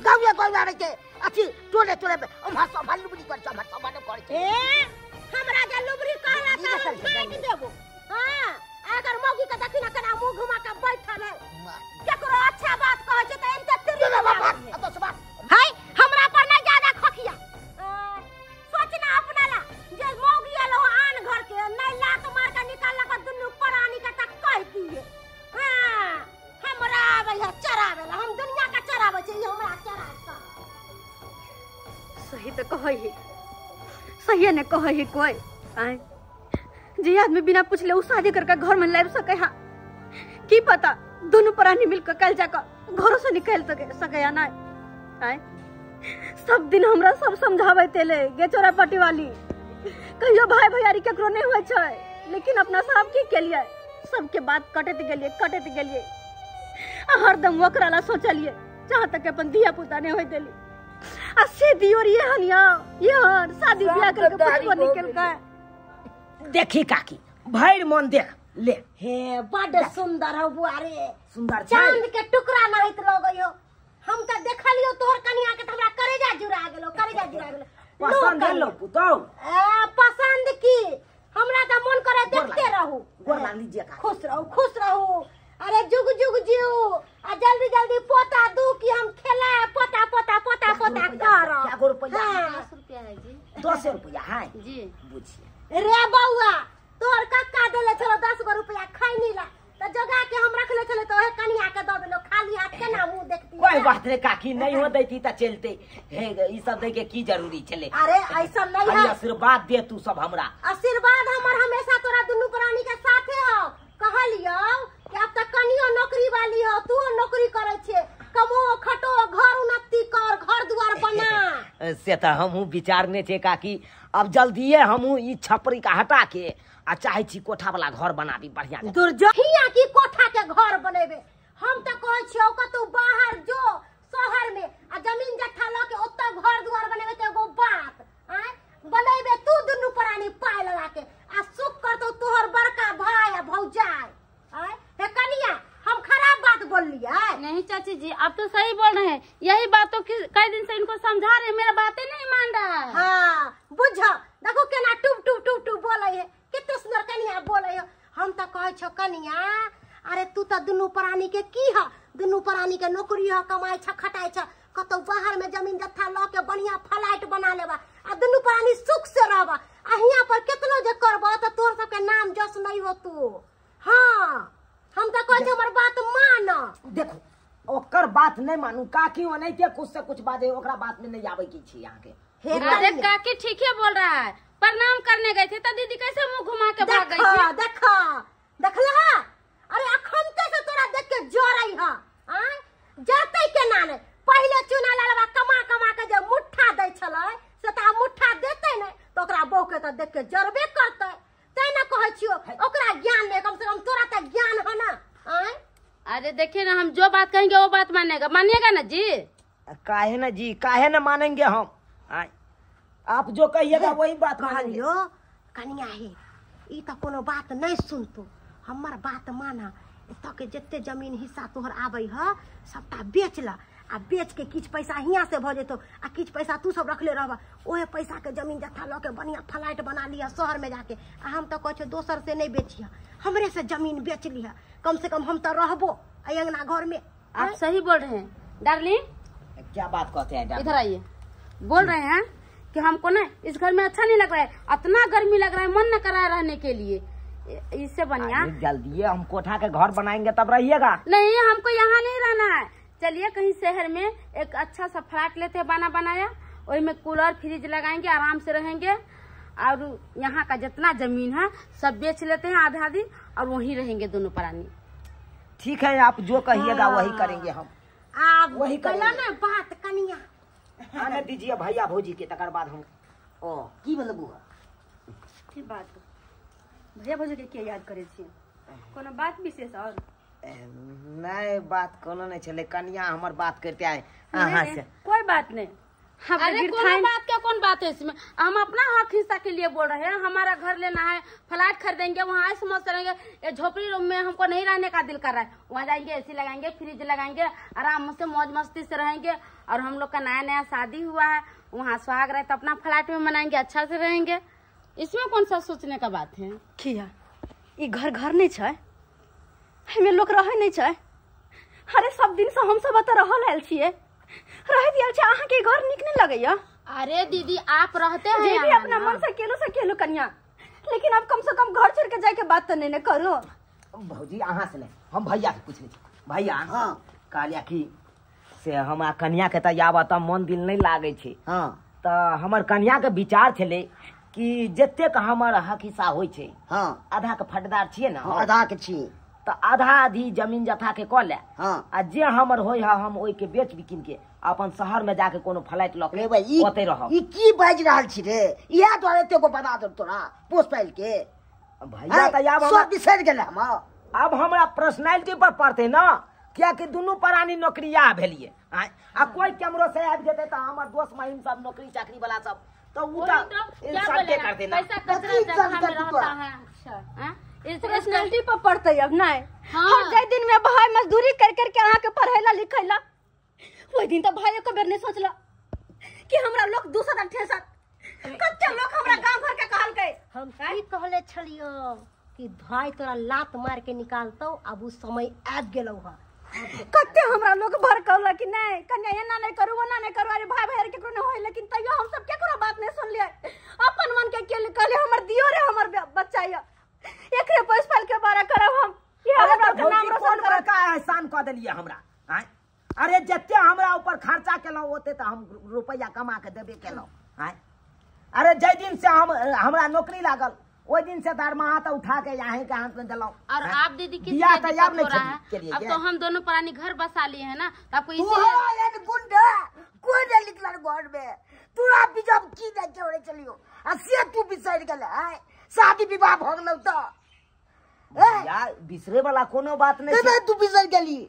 गाँवे गाँवे रह के अथी तोरे तोरे उम्हर सब लुबरी कर छौ, उम्हर सब कर छौ।
ए हमरा जे लुबरी कहला त हम छाटि देबो। हां अगर मौगी के देखी ना केना मुंह घुमा के बैठल है, केकरो अच्छा बात कहै छै त एनते तिरी है। हमरा पर नहीं ज्यादा खखिया सोचना अपना ला जे मौगी एलो आन
सही तो कहै ही, सही ने कहै ही कोई। आए जे आदमी बिना पूछले उ शादी करके घर में लाबि सकै हा, की पता दोनों प्राणी मिलकर कल जाकर घरों से निकल सके या नहीं। आए सब दिन हमरा सब समझाबैत एलै गे चोरा पट्टी वाली, कहियो भाई भैयारी केकरो नहीं होइ छै, लेकिन अपना साहब की केलिए सबके बात कटैत गेलिए कटैत गेलिए, हरदम ओकरा ला सोचलिए जहाँ तक अपन धिया पुता नहीं होइ देली। आ से दियोर ये हन यहाँ शादी ब्याह करके पुछबो नहीं केलकै।
देखी काकी भरि मन देख ले,
हे बड सुंदर हो बुआ रे,
सुंदर
चांद के टुकड़ा नाहित लगै हो। हम त देखलियो तोहर कनिया के त हमरा करेजा जुड़ा गेलो, करेजा जुड़ा गेलो।
पसंद हेलो पुतौ?
ए पसंद की, हमरा त मन करे देखते रहू।
गोर लाग लीजिए काकी।
खुश रहू खुश रहू। अरे जुग जुग जीव आ जल्दी जल्दी पोता दू कि हम खेला पोता पोता पोता पोता कर।
क्या गो रुपया?
10 रुपया है जी।
10 रुपया है
जी।
बुझिए
रे बउआ तोहर कक्का देले छलो 10 गो रुपया खैनी ला त जोगा के हम रखले छले त ओहे कनिया के the देलो, खाली हाथ केना मुंह देखती।
कोई बात नहीं काकी, नहीं हो देती त चलते, हे ई सब दे के की जरूरी छले।
अरे ऐसा नहीं है,
आशीर्वाद दे तू सब हमरा।
आशीर्वाद हमर हमेशा तोरा दुनू प्राणी के साथे हो। कहलियो कि अब तक कनियो नौकरी वाली हो, तू नौकरी करे छे, कमो खटो घर उन्नति कर, घर द्वार बना।
से त हमहू विचारने छे काकी, अब जल्दीए हमहू ई छपरी का हटा के आ चाहे छी कोठा वाला घर बनाबी बढ़िया।
दुर्जो हिया की कोठा के घर बनेबे, हम त कहै छियौ कतौ बाहर जो शहर में आ जमीन जट्ठा ल के ओतऽ घर द्वार बनेबे त एगो बात आय बनेबे तू दुनू प्राणी पाय लगा के आ सुख करतौ तोहर बड़का भाई आ भौजाई। आय हे कनिया हम खराब बात बोललियै?
नहीं चाची जी आप तो सही बोल रहे हैं, यही बात तो कई दिन से इनको समझा रहे, मेरा बातें नहीं मान रहा है।
हाँ बुझ देखो केना टुप टुप टुप टुप बोलै है, कितने सुंदर कनिया बोलै है। हम त कहै छौ कनिया अरे तू त दुनू प्राणी के की ह, दुनू प्राणी के नौकरी ह, कमाई छ खटाई छ, कतौ बाहर में जमीन जत्था ल के बढ़िया फ्लाइट बना लेबा आ दुनू प्राणी सुख से रहबा। आ हियां पर केतनो जे करबा त तोहर सबके नाम जस नहीं होतो। हाँ हम त कहै छौ हमर बात मान।
देखो ओकर बात नहीं मानू काकी, ओनाहिते कुछ से कुछ बाजे, ओकरा बात में नहीं आवे की छी यहाँ के।
अरे काकी ठीक है बोल रहा है, प्रणाम करने गए थे तो दीदी कैसे मुंह घुमा के भाग गई थी।
देखा देखला, अरे अखनते से तोरा देख के जरई ह, आ जरतै केना ने, पहिले चुना लालबा कमा कमा के जे मुट्ठा दै छलै से त मुट्ठा देतै ने त ओकरा बहू के त देख के जरबे करतै। तै ने कहै छियो ओकरा ज्ञान ने, कम से कम तोरा त ज्ञान ह ना। आय
अरे देखिए ना हम जो बात कहेंगे वो बात मानेगा, मानिएगा ना जी?
काहे ना जी, काहे ना मानेंगे हम, आप जो कहिएगा वही बात मानेंगे।
कनिया हे ई त कोनो बात नहीं सुनतो, हमर बात माना। एतऽ के जते जमीन हिस्सा तोहर आबै ह सबटा बेच ल, आ बेच के किछु पैसा हियाँ से भऽ जेतौ आ किछु पैसा तू सब रखले रहबा, ओहे पैसा के जमीन जत्था लऽ के बढ़िया फ्लाइट बना लिह शहर में जाके। आ हम तऽ कहै छियौ दोसर से नहीं बेचिह, हमरे से जमीन बेच लिह, कम से कम हम तऽ रहबो एहि अंगना घर में।
आप सही बोल रहे हैं डार्लिंग।
क्या बात कहते हैं,
इधर आइए। बोल रहे हैं कि हमको ना इस घर में अच्छा नहीं लग रहा है, इतना गर्मी लग रहा है, मन न कर रहा है रहने के लिए। इससे बढ़िया
जल्दी हम कोठा के घर बनाएंगे तब रहिएगा।
नहीं हमको यहाँ नहीं रहना है, चलिए कहीं शहर में एक अच्छा सा फ्लैट लेते हैं बना बनाया, वही में कूलर फ्रिज लगाएंगे, आराम से रहेंगे। और यहाँ का जितना जमीन है सब बेच लेते हैं आधा आधी और वहीं रहेंगे दोनों प्राणी।
ठीक है आप जो कहिएगा वही करेंगे हम।
आप वही करेंगे ना बात कनिया
आने दीजिए भैया भौजी के, तकर बाद हम ओ की मतलब बुआ
की बात भैया भौजी के के याद करे छी, कोनो बात विशेष? और
नहीं बात कोनो नहीं छले, कनिया हमर बात करते आए अहाँ से।
कोई बात नहीं।
अरे कोनो बात क्या कौन बात है इसमें, हम अपना हक हिस्सा के लिए बोल रहे हैं। हमारा घर लेना है, फ्लैट खरीदेंगे, वहाँ ऐसे मस्त रहेंगे। ये झोपड़ी रूम में हमको नहीं रहने का दिल कर रहा है, वहाँ जाएंगे एसी लगाएंगे फ्रिज लगाएंगे, आराम से मौज मस्ती से रहेंगे। और हम लोग का नया नया शादी हुआ है, वहाँ सुहाग रहे तो अपना फ्लैट में मनाएंगे, अच्छा से रहेंगे। इसमें कौन सा सोचने का बात है?
किया ये घर घर नहीं छै, एहिमे लोक रहै नहीं छै। अरे सब दिन से हम सब एतऽ रहल आयल छियै, रहैत आयल छै, अहाँके घर नीक नहीं लगैया?
अरे दीदी आप रहते हैं
जे भी अपना मन से केलो से केलो कन्या, लेकिन आप कम से कम घर छोड़ के जाए के बात तो नहीं न करो।
भौजी अहाँ से नहीं, हम भैया से पूछ ले। भैया हाँ कहलिया कि से हमरा कन्या के तऽ आब तऽ मन दिल नहीं लागे छै। हाँ तऽ हमर कन्या के विचार छलै कि जतेक हमर हक हिस्सा होइ छै,
हाँ,
आधा के फटदार छियै ने,
हाँ, आधा के छी,
तऽ आधा आधी जमीन जथा के कऽ ले,
हाँ,
आ जे हमर होइ है हम ओहि के बेच बिकिन के अपन शहर में जाके कोनो फ्लैट लऽ
रे
के
भाई, ई
ओतै रहब।
ई की बाजि रहल छी रे? इएह दुआरे एते गो बना दे तोरा पोस पालि के।
भैया तऽ आब
सब बिसरि गेलै हम।
अब हमरा पर्सनैलिटी पर पड़तै ना, कियाकि दुनू प्राणी नौकरिया भेलियै। आ कोई कैमरो से आबि जेतै तऽ हमर दोस्त महिम सब नौकरी चाकरी वाला सब तऽ उ
वही
तऽ
तो क्या
इंसल्टे
बोलेगा,
करतै ना।
पैसा कचरा
कथी
जगह में
इंसल्ट
रहता
तोरा?
है। अच्छा, इस
पर्सनैलिटी पर पड़तै अब नहीं।
हाँ।
हम जाहि दिन में भाई मजदूरी कर करके अहाँ के पढ़ैला लिखैला, ओहि दिन तऽ भाई एको बेर नहीं सोचला कि हमरा लोग दूसर आ ठेसत। कते लोग हमरा गांव घर के कहलकै।
हम की कहले छलियो कि भाई तोरा लात मार के निकालतौ, अब उ समय आबि गेलौ हँ।
कते हमरा लोग भड़कौला कि नहीं कन्या एना नहीं करू ओना नहीं करू, अरे भाई भाई केकरो नहीं होय, लेकिन तैयो हम सब केकरो बात नहीं सुनलियै। अपन मन के कहलियै हमर दियो रे हमर बच्चा य, एकरे पैस पाल के बारा करब हम, ये
अरे
हमरा
तऽ
के नाम
भौजी
रोशन
कोन
करब।
बड़का एहसान कऽ देलियै हमरा? आँय? अरे जते हमरा ऊपर खर्चा केलहुँ ओते तऽ हम रुपैआ कमा के देबे केलहुँ। आँय? अरे जाहि दिन से हम हमरा नौकरी लागल ओहि दिन से दरमाहा तऽ उठा के अहीं के हाथ में देलहुँ।
और आप दीदी किस
बियाह
लिए
तऽ आब
दिक्कत
नहीं
हो रहा है?
के लिए
अब
ये।
तो हम दोनों प्राणी घर बसा लिए हैं ना, तो आपको
तू
इसीलिए
एहन गुंडा कोई नहीं निकलल घर में, तोरा बिजब की नहीं के ओरे चलियो आ से तू बिसरि गेलै। आँय, शादी विवाह भऽ गेलौ तऽ
यार बिसरे वाला कोनो बात नहीं
केना
छै।
तू बिसरि गेली?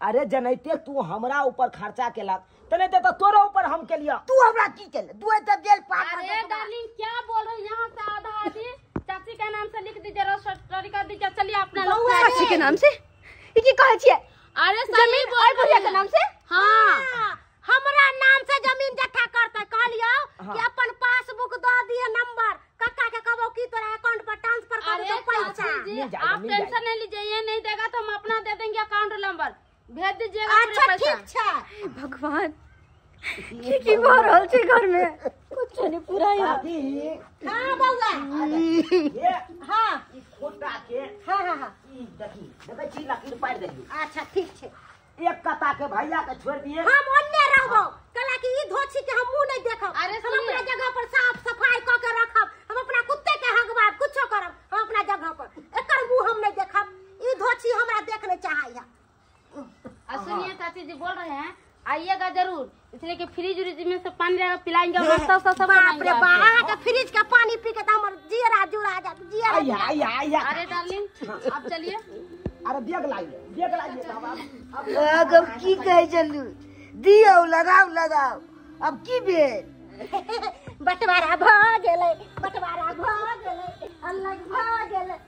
अरे जनैते तू हमरा ऊपर खर्चा केलक तनैते तऽ तोरो ऊपर हम केलियऽ।
तू हमरा की केले? तू एते गेल पार कर
अरे
देलकौ।
डार्लिंग क्या बोल रहे हो, यहाँ से आधा आधी चाची के नाम से लिख दीजिए, रजिस्ट्री कर दीजिए, चलिए अपना लोग
चाची के नाम से ई की कहै छियै?
अरे सही
जमीन
बोल
आई बुढ़िया
रही
के
है।
नाम से?
हाँ,
हमरा नाम से जमीन जथा करतै। कहलियौ कि अपन पासबुक दऽ दिहे नंबर, काका के कहबो कि तोरा अकाउंट पर ट्रांसफर कर
अरे
दो पैसा।
चाची जी
मिल जाएगा,
आप
मिल
टेंशन नहीं लीजिए, ये नहीं देगा तो हम अपना दे देंगे अकाउंट नंबर, भेज दीजिएगा पूरे
अच्छा
पैसा।
ठीक छै।
भगवान की की भऽ रहल छै घर में, कुछ नहीं पूरा यार।
काकी,
हाँ बौआ,
ये
हाँ
ई खोटा के
हाँ हाँ हाँ,
ई देखी देखै छी लकीर पारि देलियै।
अच्छा ठीक छै।
एक कता के भैया के छोड़ि दिए,
हम ओन्ने रहबो, कला कि ई धोछी के हम मुंह नहीं देखब।
अरे
हम
सुनिए।
अपना जगह पर साफ सफाई क के रखब, हम अपना कुत्ते के हगवाब कुछो करब, हम अपना जगह पर एकर मुंह हम नहीं देखब। ई धोछी हमरा देख नहीं चाहै है।
और सुनिए चाची जी बोल रहे हैं आइएगा जरूर, इसलिए कि फ्रिज उरिज में से पानी रहेगा पिलाएंगे और नाश्ता उस्ता सब
बाप
बनाएंगे
रे बाप,
आपको।
अहाँ के फ्रिज के पानी पी के त हमर जियरा जुड़ा जात, जियरा।
आइया आइया आइया।
अरे डार्लिंग आप चलिए।
अरे बेग लाइए, बेग लाइए तब अब
अब की कहै छलू? दियौ लगाउ लगाउ, अब की भेल?
बंटवारा भऽ गेलै, बंटवारा भऽ गेलै, अलग भऽ गेलै।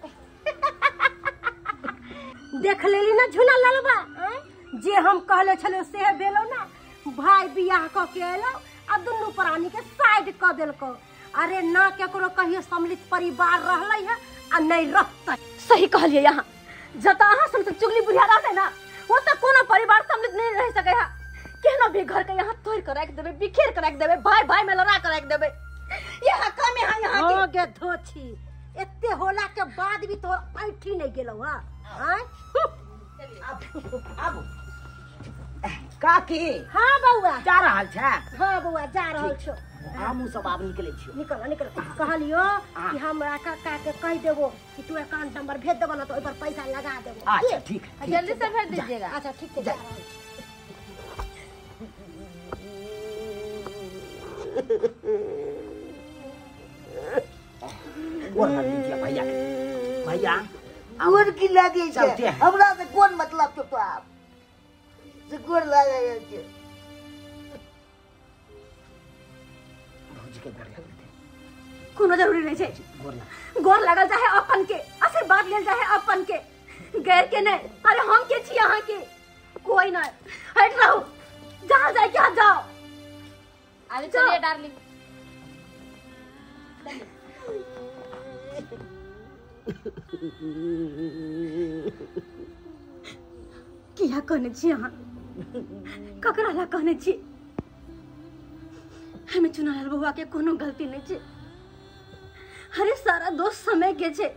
देख लेली ना झुना ललबा, जे हम कहले छलियो से भेलो ना। भाई बियाह कऽ के एलो आ दुनू प्राणी के साइड कऽ देलको। अरे ना केकरो कहियो सम्मिलित परिवार रहलै है आ नहीं रहतै।
सही कहलियै यहाँ, जतऽ अहाँ सब चुगली बुढ़िया रहतै ना ओतऽ कोनो परिवार सम्मिलित नहीं रह सकै है। केहनो भी घर के यहाँ तोड़ के राखि देबै, बिखेर के राखि देबै, भाई भाई में लड़ा के राखि देबै। यहाँ कम यहाँ यहाँ
हो गे धोछी, एते होला के बाद भी तोर ऐठी नहीं गेलौ। हाँ आँय?
अब काकी।
हाँ बौआ,
जा रहल छै?
हाँ बौआ जा रहल छौ।
हमहूँ सब आब निकलै छियौ।
निकल निकल। कहलियो कि हमरा काका के कहि देबो कि तू अकाउंट नंबर भेज देबो ना तो ओहि पर पैसा लगा देबो।
अच्छा ठीक है,
जल्दी से भेज दीजिएगा।
अच्छा ठीक छै, जा रहल छी।
गोर लग लीजिए भैया के। भैया
गोर की लागे छै?
चलते हैं।
हमरा से कोन मतलब छौ तोरा? से गोर लागे छै।
भौजी के गोर लग लेते।
कोनो जरूरी नहीं छै।
गोर लग,
गोर लागल चाहे अपन के आशीर्वाद लेल चाहे अपन के, गैर के नहीं। अरे हम के छी अहाँ के, कोई नहीं। हट रहू, जहाँ जाए क्या जाओ।
अरे चलिए डार्लिंग।
किया कहने छी अहाँ? ककरा ला कहने छी? हमें चुनाल बउआ के कोनो गलती नहीं छे। अरे सारा दोष समय के छे,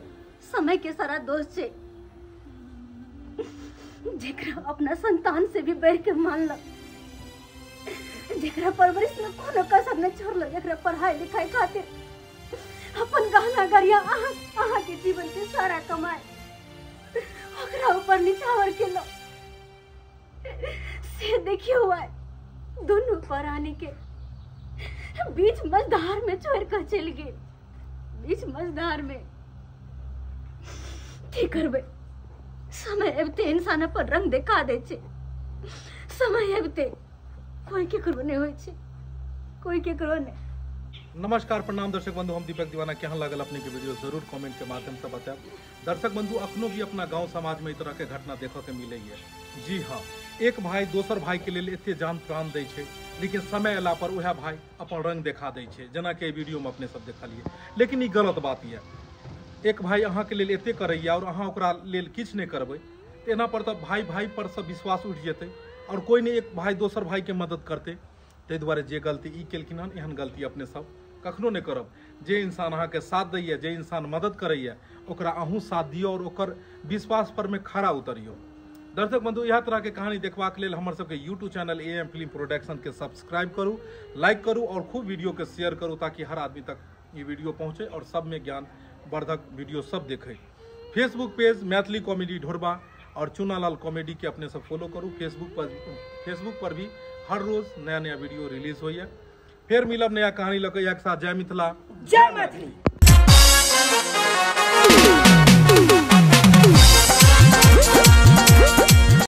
समय के सारा दोष छे। जेकरा अपना संतान से भी बढ़ के मानलक, जेकरा परवरिश में कोनो कसर नहीं छोड़लो, जेकरा पढ़ाई लिखाई खातिर अपन गहना गरिया अहाँ के जीवन के सारा कमाए ओकरा ऊपर निछावर केलो। से देखियो आए दोनों परानी के बीच मझधार में छोड़ कर चल गए, बीच मझधार में। की करबै, समय अबिते इंसान अपन रंग देखा दै छै, समय अबिते कोई केकरो नहीं होइ छै, कोई केकरो नहीं।
नमस्कार प्रणाम दर्शक बंधु, हम दीपक दीवाना। केहन लागल अपने के वीडियो जरूर कमेंट के माध्यम से बताएब। दर्शक बंधु, अखनो भी अपना गांव समाज में इस तरह के घटना देखे के मिले है। जी हाँ, एक भाई दोसर भाई के लिए एते जान प्राण दै छै, लेकिन समय अयला पर वएह भाई अपन रंग देखा दै छै, जेना कि वीडियो में अपने सब देखलिए। लेकिन ई गलत बात यऽ, एक भाई अहाँ के लेल एते करैया और अहाँ ओकरा लेल किछु नहि करबै, तऽ एना पर तऽ भाई भाई पर सब विश्वास उठि जेतै और कोई नहि एक भाई दोसर भाई के मदद करतै। ताहि दुआरे जे गलती ई केलखिन हन, एहन गलती अपने सब कखनो नहि करब। जे इंसान अहाँके साथ दैया, जे इंसान मदद करैया, ओकरा अहूँ साथ दियौ और ओकर विश्वास पर में खड़ा उतरियौ। दर्शक बंधु, इएह तरह के कहानी देखबाक लेल हमर सबके YouTube channel AM film production के सब्सक्राइब करू, लाइक करू और खूब वीडियो के शेयर करू, ताकि हर आदमी तक ये वीडियो पहुँचे और सब में ज्ञान वर्धक वीडियो सब देखे। फेसबुक पेज मैथिली कॉमेडी ढोरबा और चुनालाल कॉमेडी के अपने सब फॉलो करू। फेसबुक पर भी हर रोज नया नया वीडियो रिलीज होइए। फिर मिलब नया कहानी लऽ के एक साथ। जय मिथिला,
जय मैथिली।